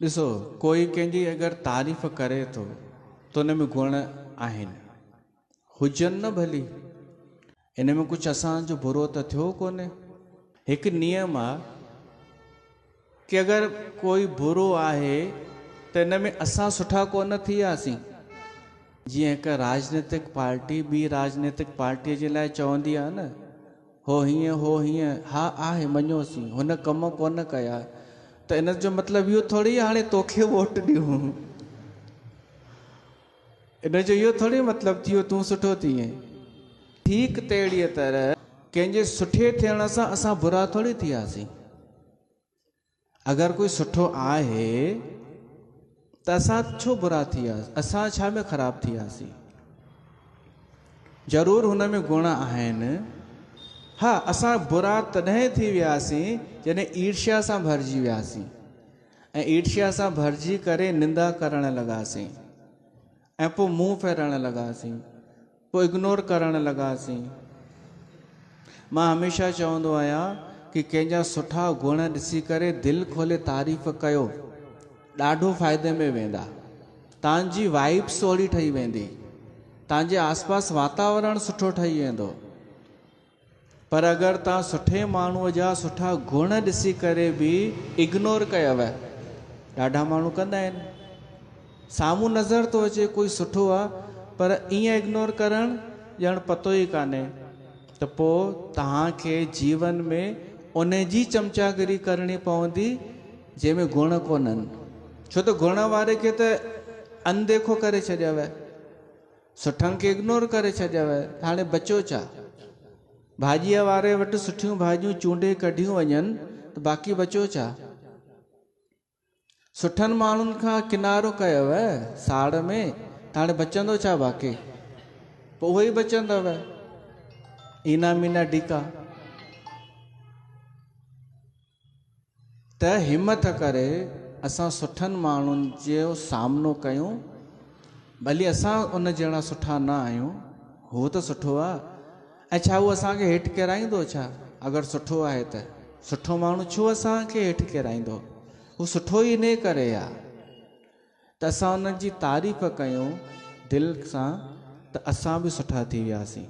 ڏسو، ڪوئي ڪنهن جي اگر تعريف ڪري ٿو ته ان ۾ گڻ آهن، هجن نه ڀلي، ان ۾ ڪجهه اسان جو برو ته ٿيو ڪونهي. هڪ نيم آ ڪي اگر ڪوئي برو آهي ته ان ۾ اسان سٺا ڪونه ٿي وياسين. جيئن هڪ راجنيتڪ پارٽي ٻي راجنيتڪ پارٽيء جي لاء چوندي آ نه، هو هيئن هو هيئن، ها آهي مڃيوسين، هن ڪم ڪونه ڪيا ته ان جو مطلب اهو ٿوري هاڻي توکي ووٽ ڏيون. ان جو اهو ٿوري مطلب ٿيو تون سٺو ٿئين. ٺيڪ تهڙيء طرح ڪنهن جي سٺي ٿيڻ سان اسان برا ٿوري ٿياسين. اگر ڪوئي سٺو آهي ته اسان ڇو برا ٿي وياسين؟ اسان ڇا ۾ خراب ٿي وياسين؟ ضرور هن ۾ گڻ آهن. ها اسان برا تڏهن ٿي وياسين جڏهن ايرشيا سان ڀرجي وياسين ۽ ايرشيا سان ڀرجي ڪري نندا ڪرڻ لڳاسين ۽ پوء منهن ڦيرڻ لڳاسين، پوء اگنور ڪرڻ لڳاسين. مان هميشه چوندو آهيان ڪي ڪنهن جا سٺا گڻ ڏسي ڪري دل کولي تعريف ڪيو، ڏاڍو فائدي ۾ ويندا. تان جي وائبس سولي ٺهي ويندي، تان جي آسپاس واتاورڻ سٺو ٺهي ويندو. پر اگر توهان سٺي ماڻهوء جا سٺا گڻ ڏسي ڪري به اگنور ڪيو، ڏاڍا ماڻهو ڪندا آهن، سامهون نظر ٿو اچي ڪوئي سٺو آ پر ائين اگنور ڪرڻ ڄڻ پتو ئي ڪانهي ته پوء توهان کي جيون ۾ ان جي چمچاگري ڪرڻي پوندي جنهن ۾ گڻ ڪونهن، ڇو ته گڻ واري کي ته انديکو ڪري ڇڏيو. سٺن کي اگنور ڪري ڇڏيو ته هاڻي بچيو ڇا؟ ڀاڄيء واري وٽ سٺيون ڀاڄيون چونڊي ڪڍيون وڃن ته باقي بچيو ڇا؟ سٺن ماڻهن کان ڪنارو ڪيو ساڙ ۾ ته هاڻي بچندو ڇا باقي؟ پوء اهي ئي بچندو، اينا مينا ڊيڪا. ته همٿ ڪري اسان سٺن ماڻهن جو سامنو ڪيون، ڀلي اسان ان جهڙا سٺا نه آهيون، هو ته سٺو آ ۽ ڇا هو اسان کي هيٺ ڪيرائيندو ڇا؟ اگر سٺو آهي ته سٺو ماڻهو ڇو اسان کي هيٺ ڪيرائيندو؟ هو سٺو ئي انهي ڪري آ ته اسان ان جي تعريف ڪيون دل سان ته اسان به سٺا ٿي وياسين.